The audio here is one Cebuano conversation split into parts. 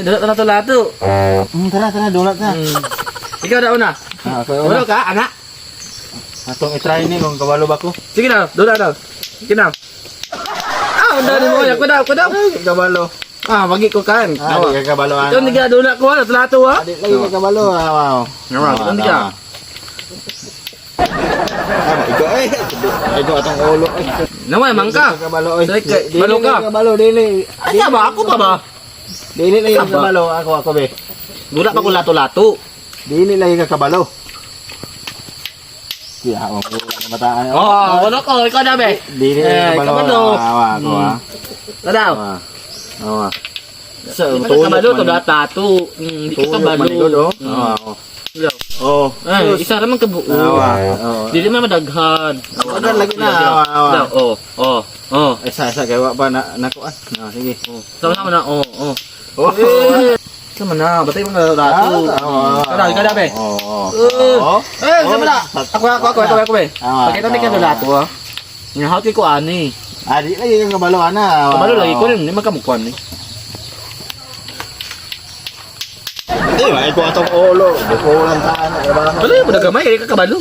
Dula ta lato-lato. Tara, tara, dula ta. Ikaw na una. Ah, ako Wala una. ka, anak. Atong i-try ni kung kabalo ba ko. Sige na, dula daw. Sige na. Ah, unda ni mo, ako daw, ako daw. Ay, kabalo. Ah, wagi ko kan. Ah, di ka kabalo Ikaw ana. ni ka dula ko, lato-lato ha. Ah, di lagi ka kabalo. Ah, wow. Nawa, ikaw di ka. Ah, ikaw eh. Ikaw atong ulo eh. Nawa, mangka. Di ka kabalo eh. Sige, Dili balo ka. lagi Kabalo dili. Asa ba ako pa ba? Dili lagi ka Asa ba? kabalo ako ako be. Dula pa ko lato-lato. Dili lagi ka kabalo. Siya, ako wala na bataan. Oh, wala ko, ikaw na be. Dili lagi Eh, ka kabalo. kabalo. Ah, ako ah. Ikaw daw. Ah. Ah. So, Di pa ka kabalo to lato. Di ka Tuyok kabalo. manigod oh. Mm. Ah, Oh. Ay, isa ra man kabuo. Awa. Oh. Dili man madaghan. Madaghan lagi na, awa, awa. Daw, oh, oh, oh. Isa isa kay wa pa na nakuan. Ah, sige. Oh. Sama-sama na, oh, oh. Oh. Eh, sama na, batay mo na lato. Ikaw daw, ikaw daw be. Oo. Eh, Oo. Eh, sama na. Ako, ako, ako, ako, ako, be. Ah, Pakita ni ka lato, ah. Nga hawt ko ani. Ah, di lagi kang kabalo ana. Kabalo lagi ko rin, di man kamukuan ni. Eh, may ko atong ulo. Bukulan ta ano, diba? Wala mo na gamay, kay ka kabalo.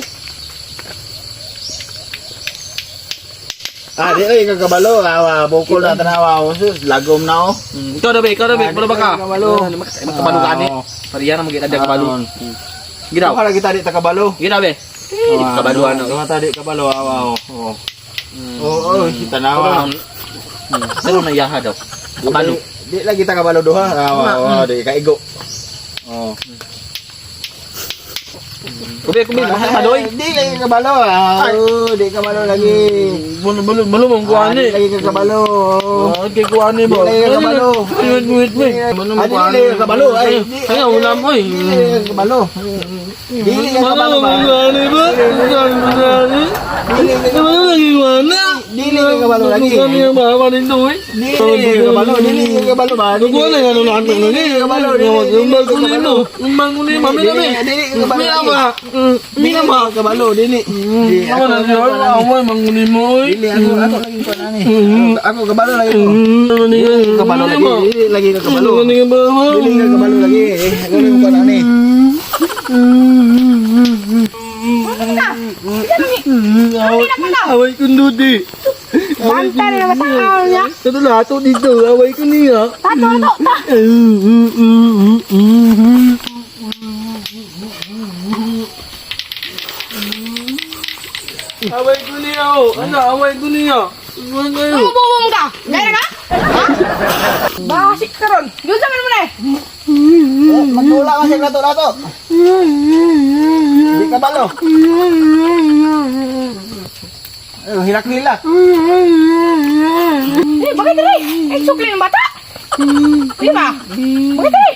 Ah, di lagi kang kabalo. Awa, bukol na tanawa. Sus, lagom na oh. Ikaw daw be, ikaw daw be, Ah, kabalo ba ka? di ka kabalo. Ah, di man kabalo ka ani. Ah, Pariya na magita di kabalo. Ah, Ginaw. Duha lagi tadi ta kabalo. Ginaw be. Eh, di ka kabalo ano. Duha tadi kabalo awa. Oh. Oh, oh, tanawa. Pero na iyaha daw. Kabalo. Di lagi ta kabalo duha. Awa, oh, di kaigo. Oh. Kubi, kubi, baka kabalo eh. Di lagi kabalo. Ah, oh, di kabalo lagi. Malo, malo, malo mong Ah, kuha di ni. lagi ka kabalo. Ah, kay kuha ni ba? Di lagi ka kabalo. Wait, wait, wait. Malo Ah, mong di kuha lagi ka kabalo. Ay, di- Kaya wala mo eh. Di lagi ka kabalo. Dili ka Malo kabalo ba? mong kuha ni ba? Dili ka Malo lagi kuha na. Dili ka kabalo lagi. Kuha ni ang mga nito eh. Dili ka kabalo, dili ka kabalo ba? Kuha na nga nung lahat ng lagi. Dili ka kabalo, dili Yung balko ni mo. Yung balko ni mo. Mami na Dili dili ka kabalo. Mami na lagi. ba? Dili Mami na ba? ka kabalo, dili. Dili Ako na siya. Away, manguni mo eh. Dili ako ako lagi ko nani. Ako kabalo lagi ko. Dili Kabalo lagi, dili lagi ka kabalo. Dili Dili ka kabalo lagi. Eh, ako lagi ko nani. Away ko dudi. Banta na naman sa niya. Ito lato dito. Away ko niya. Tato, tato, ta. Away ko niya. oh. Ano, away ko niya. Ano kayo? Ano bubong ka? Gaya ka? Ha? Basik ka ron. Yun sa mo na eh. Magdula ka sa lato-lato. Di kabalo. Eh, hilak-hilak. Eh, bakit dali? Eh, sukli ng bata. Di ba? Bakit dali?